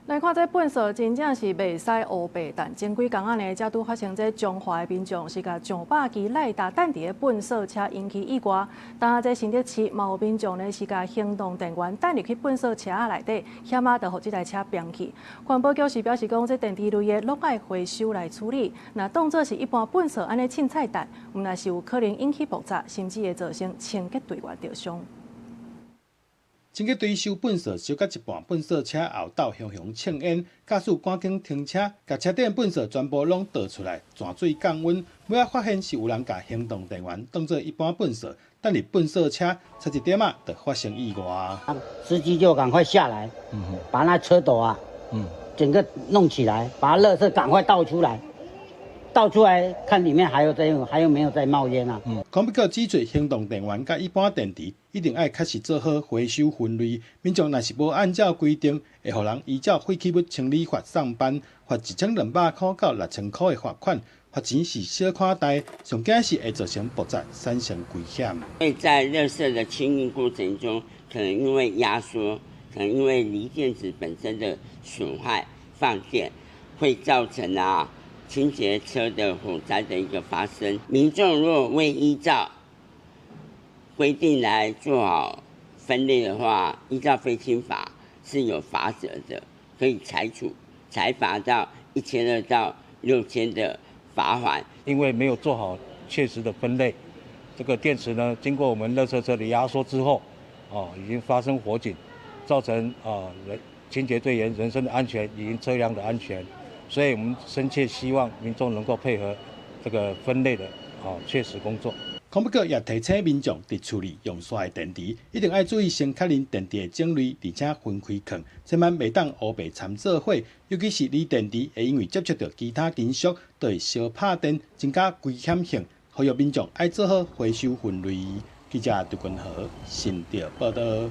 來看這糞埽真正是袂使烏白擲。前幾工仔呢，才拄發生這彰化的民眾是共上百支賴達擲佇咧糞埽車引起意外。當這新竹市嘛有民眾呢是共行動電源擲入去糞埽車仔內底，險仔就予這台車崩去。環保局是表示講，這電池類的攏愛回收來處理。若當做是一般糞埽按呢凊彩擲，毋但是有可能引起爆炸，甚至會造成清潔隊員著傷。清潔隊收糞埽收到一半，糞埽車後斗雄雄衝煙，駕駛趕緊停車，共車頂糞埽全部攏倒出來，泉水降溫。尾仔發現是有人共行動電源當做一般糞埽，擲入糞埽車，差一點仔就發生意外。司機就趕快下來，把那車斗啊，整個弄起來，把垃圾趕快倒出來。倒出來看裡面還有在還有沒有在冒煙啊？環保局指出，行動電源佮一般電池一定愛確實做好回收分類。民眾若是無按照規定，會予人依照廢棄物清理法送辦，罰1200箍到6000箍的罰款。罰錢是小可大，上驚是會造成爆炸，產生危險。在垃圾的清運過程中，可能因為壓縮，可能因為鋰電池本身的損壞放電，會造成清潔車的火災的一個發生。民眾若未依照規定來做好分類的話，依照廢清法是有罰則的，可以裁處裁罰到1200到6000的罰款。因為沒有做好切實的分類，這個電池呢，經過我們垃圾車的壓縮之後，已經發生火警，造成人清潔隊員人身的安全以及車輛的安全。所以我們深切希望民眾能夠配合這個分類的切實工作。環保局也提醒民眾，佇厝裡用煞的電池，一定愛注意先確認電池的種類，而且分開囥，千萬袂當烏白摻做伙。尤其是鋰電池會因為接觸著其他金屬，就會燒拍電，增加危險性。呼籲民眾愛做好回收分類。記者杜君豪新竹報導。